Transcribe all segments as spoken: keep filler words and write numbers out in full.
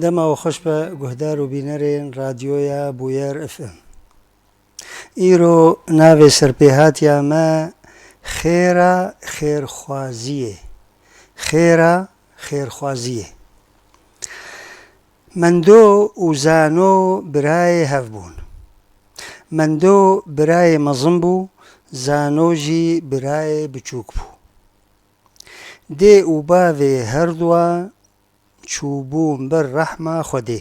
Dema we xweş be guhdar û bînerên Radyoya Bûyer F M. Îro navê serpêhatiya me Xêra Xêrxwaziyê. Xêra Xêrxwaziyê. Mendo û Zano birayê hev bûn. Mendo birayê mezin bû, Zano jî birayê biçûk bû. Dê û bavê herduwa çûbûn ber rehma Xwedê.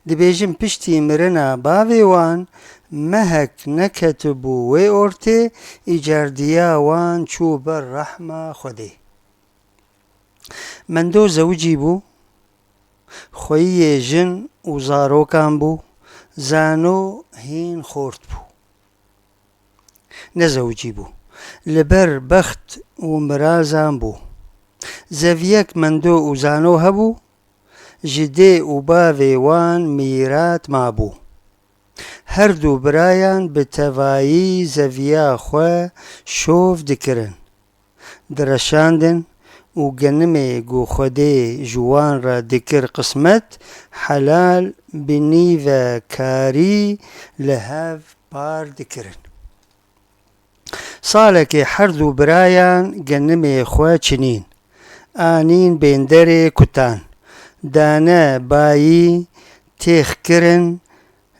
Dibêjin piştî mirina bavê wan mehek neketibû wê ortê, îcar diya wan çû ber rehma Xwedê. Mendo zewicî bû, xweyiyê jin û zarokan bû, Zano hîn xort bû. Nezewicî bû. Li ber bext û mirazan bû. Zeviyek Mendo û Zano hebû, ji dê û bavê wan mîrat mabû. Her du birayan bi tevayî zeviya xwe şov dikirin, direşandin û genimê ku Xwedê ji wan re dikir qismet, helal bi nîvekarî li hev par dikirin. Salekê her du birayan genimê xwe çinîn, anîn bênderê kutan, dane bayî, têx kirin,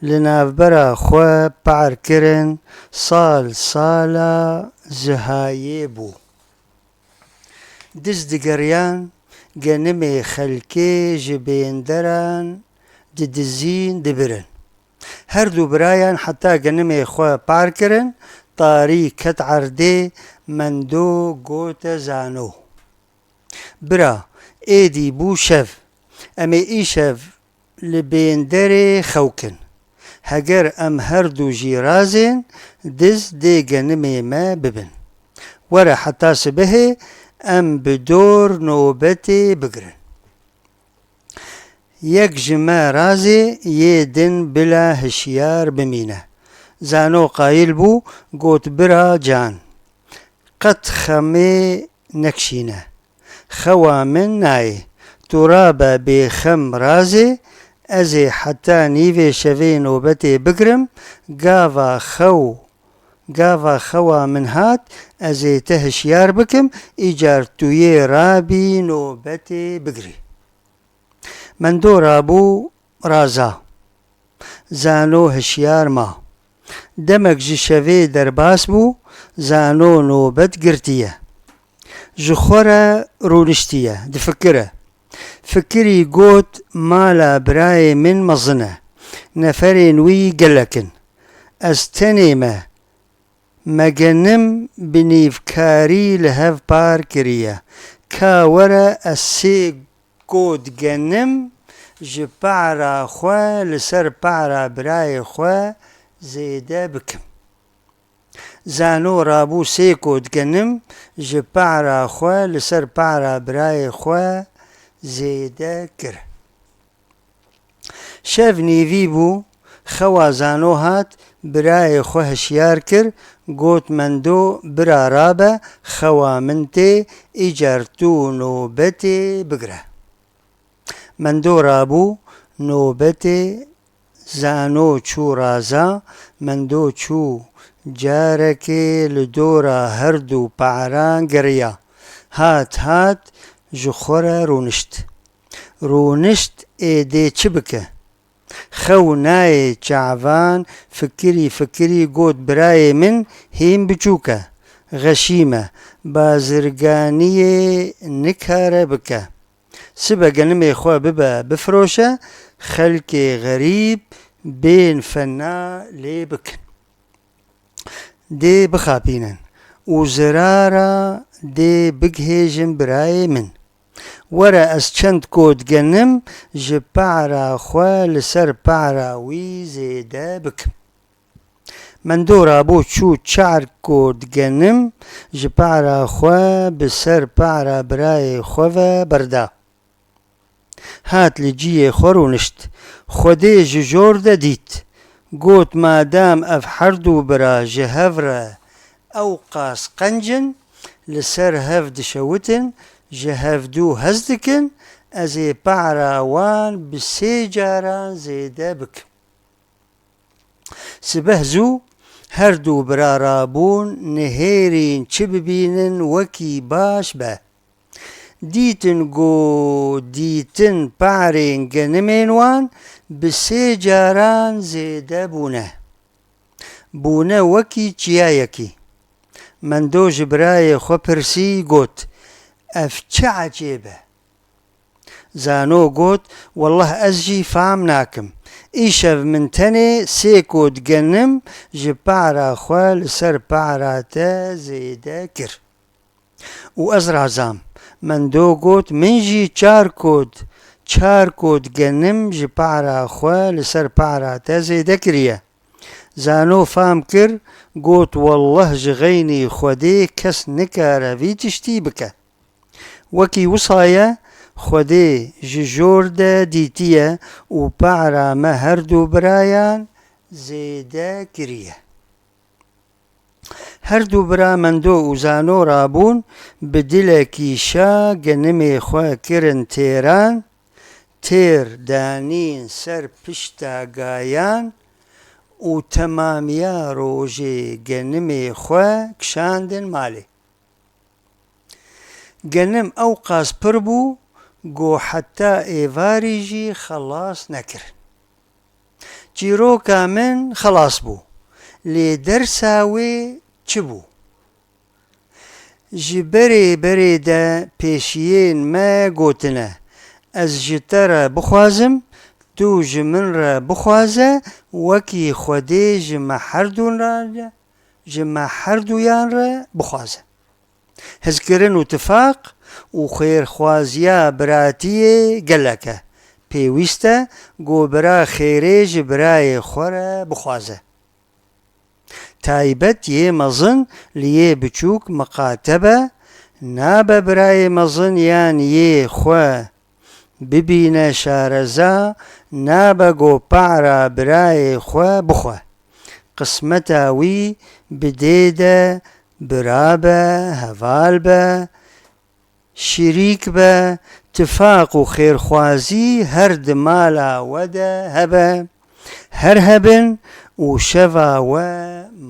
li navbera xwe par kirin, sal sala zihayê bû. Diz digeriyan, genimê xelkê ji bênderan didizîn, dibirin. Her du birayan heta genimê xwe par kirin, tarî ket erdê, Mendo gote Zano: Bira, êdî bû şev. Em ê îşev li bênderê xew kin. Heger em her du jî razên, diz dê genimê me bibin. Were heta sibehê em bi dor nobetê bigirin. Yek ji me razê, yê din bila hişyar bimîne. Zano qayîl bû, got: Bira can, qet xemê nekişîne. Xewa min nayê. Tu rabe bêxem razê, ez ê heta nîvê şevê nobetê bigirim, gava xew, gava xewa min hat, ez ê te hişyar bikim, îcar tu yê rabî nobetê bigirî. Mendo rabû raza. Zano hişyar ma. Demek ji şevê derbas bû, Zano nobet girtiye. Ji xwe re rûniştiye, difikire. Fikirî got: Mala birayê min mezin e. Neferên wî gelek in. Ez tenê me. Me genim bi nîvkarî li hev par kiriye. Ka were ez sê kod genim ji para xwe li ser para birayê xwe zêde bikim. Zano rabû sê kod genim ji para xwe li ser para birayê xwe zêde kir. Şev nîvî bû, xewa Zano hat, birayê xwe hişyar kir, got: Mendo, bira rabe, xewa min tê, îcar tu nobetê bigire. Mendo rabû, nobetê Zano çû raza, Mendo çû carekê li dora her du paran geriya. Hat, hat, ji xwe re rûnişt. Rûnişt ê dê çi bike? Xew nayê çavan, fikirî fikirî got: Birayê min hîn biçûk e, xeşîm e, bazirganiyê nikare bike. Sibe genimê xwe bibe bifiroşe, xelkê xerîb bên fena lê bikin. Dê bixapînin û zirara dê bigihêjin birayê min. Were ez çend kod genim ji para xwe li ser para wî zêde bikim. Mendo rabû çû çar kod genim ji para xwe bi ser para birayê xwe ve berda. Hat li ciyê xwe rûnişt. Xwedê ji jor de dît. Got: Madam ev her du bira ji hev re ew qas qenc in, li ser hev dişewitin, ji hevdû hez dikin, ez ê para wan bi sê caran zêde bikim. Sibeh zû her du bira rabûn nihêrîn çi bibînin wekî baş be. Dîtin ku dîtin parên genimên wan bi sê caran zêde bûne. Bûne wekî çiyayekî. Mendo ji birayê xwe pirsî, got, "Ev çi ecêb e?" Zano got, "Wellah ez jî fam nakim. Îşev min tenê sê kot genim ji para xwe li ser para te zêde kir." Û ez razam. Mendo got, "Min jî çar kot, çar kot genim ji para xwe li ser para te zêde kiriye." Zano fam kir, got, "Wellah ji xeynî Xwedê kes nikare vî tiştî bike." Wekî wisa ye, Xwedê ji jor de dîtiye û para me her du birayan zêde kiriye. Her du bira Mendo û Zano rabûn, bi dilekî şa genimê xwe kirin têran, têr danîn ser pişta gayan û temamiya rojê genimê xwe kişandin malê. Genim ewqas pir bû, ku heta êvarî jî xelas nekirin. Çîroka min xelas bû, lê dersa wê çi bû? Ji berê berê de pêşiyên me gotine, "Ez ji te re bixwazim, tu ji min re bixwaze, wekî Xwedê ji me herdûn re, ji me herduyan re bixwaze." Hizkirin û tifaq û xêrxwaziya biratiyê gelek e. Pêwîst e ku bira xêrê ji birayê xwe re bixwaze. Taybet yê mezin li yê biçûk miqate be, nabe birayê mezin yan yê xwe bibîne şareza, nabe ku para birayê xwe bixwe. Qismeta wî bi dê de bira be, heval be, şirîk be, tifaq û xêrxwazî her di mala we de hebe, her hebin û şeva we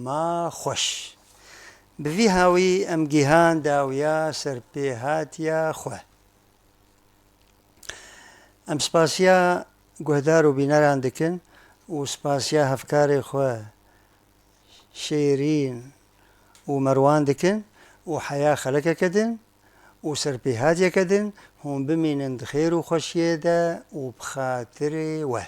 ma xweş. Bi vî hawî em gihan dawiya serpêhatiya xwe. Em spasiya guhdar û bîneran dikin û spasiya hevkarê xwe Şêrîn û Merwan dikin û heya xelekeke din û serpêhatiyeke din hûn bimînin di xêr û xweşiyê de û bi xatirê we.